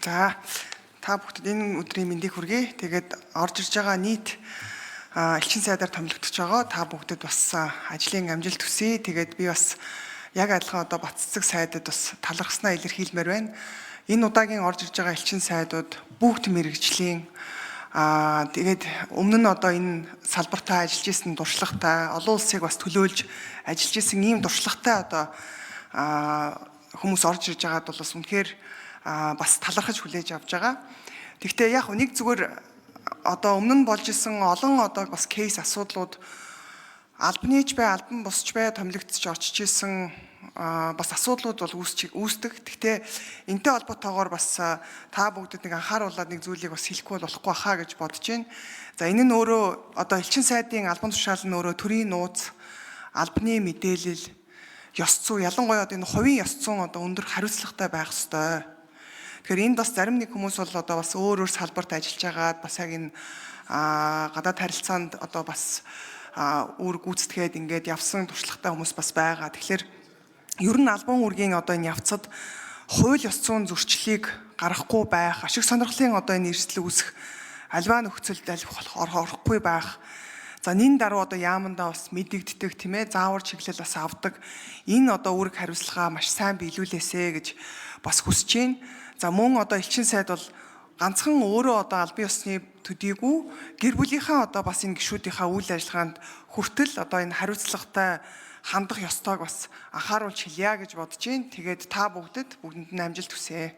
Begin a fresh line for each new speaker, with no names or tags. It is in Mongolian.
За, та бүхэнд энэ өдрийн мэндийг хүргэе. Тэгээд орж ирж байгаа нийт элчин сайдаар томилогдож байгаа. Та бүгдэд бас ажлын амжилт хүсье. Тэгээд би бас яг адилхан одоо Бат Цэцэг сайдад бас талархснаа илэрхийлмээр байна. Энэ удаагийн орж ирж байгаа элчин сайдууд бүгд мэргэжлийн, тэгээд өмнө нь одоо энэ салбартаа ажиллаж исэн туршлагатай, олон улсыг бас төлөөлж ажиллаж исэн ийм туршлагатай одоо хүмүүс орж ирж байгаад бол бас үнэхээр бас талархаж хүлээж авч байгаа. Гэхдээ яг нэг зүгээр одоо өмнө нь болж исэн олон одоо бас case асуудлууд албаны ч бай, албан бус ч бай томилогдож очиж исэн бас асуудлууд бол үүсдэг. Гэхдээ энтэй холбоотойгоор бас та бүгдэд нэг анхааруулад нэг зүйлийг бас хэлэхгүй бол болохгүй хаа гэж бодож байна. За, энэ нь өөрөө одоо элчин сайдын албан тушаал нь өөрөө төрийн нууц, албаны мэдээлэл, ёс зүй, ялангуяа одоо энэ хувийн ёс зүйн одоо өндөр хариуцлагатай байх ёстой. Тэгэхээр энд бас зарим нэг хүмүүс бол одоо бас өөр өөр салбарт ажиллаж байгаад бас яг энэ гадаад харилцаанд одоо бас үүрэг гүйцэтгээд ингээд явсан туршлагатай хүмүүс бас байгаа. Тэгэхээр ер нь албан үүргийн одоо энэ явцад хууль ёс зүйн зөрчлийг гаргахгүй байх, ашиг сонирхлын одоо энэ эрсдэл үүсэх аливаа нөхцөлд аль болох орохгүй байх. За, нин даруй одоо яамандаа бас мэдэгддэг, тийм ээ, заавар чиглэл бас авдаг. Энэ одоо үүрэг хариуцлагаа маш сайн биелүүлээсэ гэж бас хүсэж байна. За, мөн одоо элчин сайд бол ганцхан өөрөө одоо албан ёсны төдийгүй гэр бүлийнхаа одоо бас энэ гишүүдийнхаа үйл ажиллагаанд хүртэл одоо энэ хариуцлагатай хандах ёстойг бас анхааруулж хэлье гэж бодож байна. Тэгээд та бүгдэд бүгдэнд нь амжилт хүсье.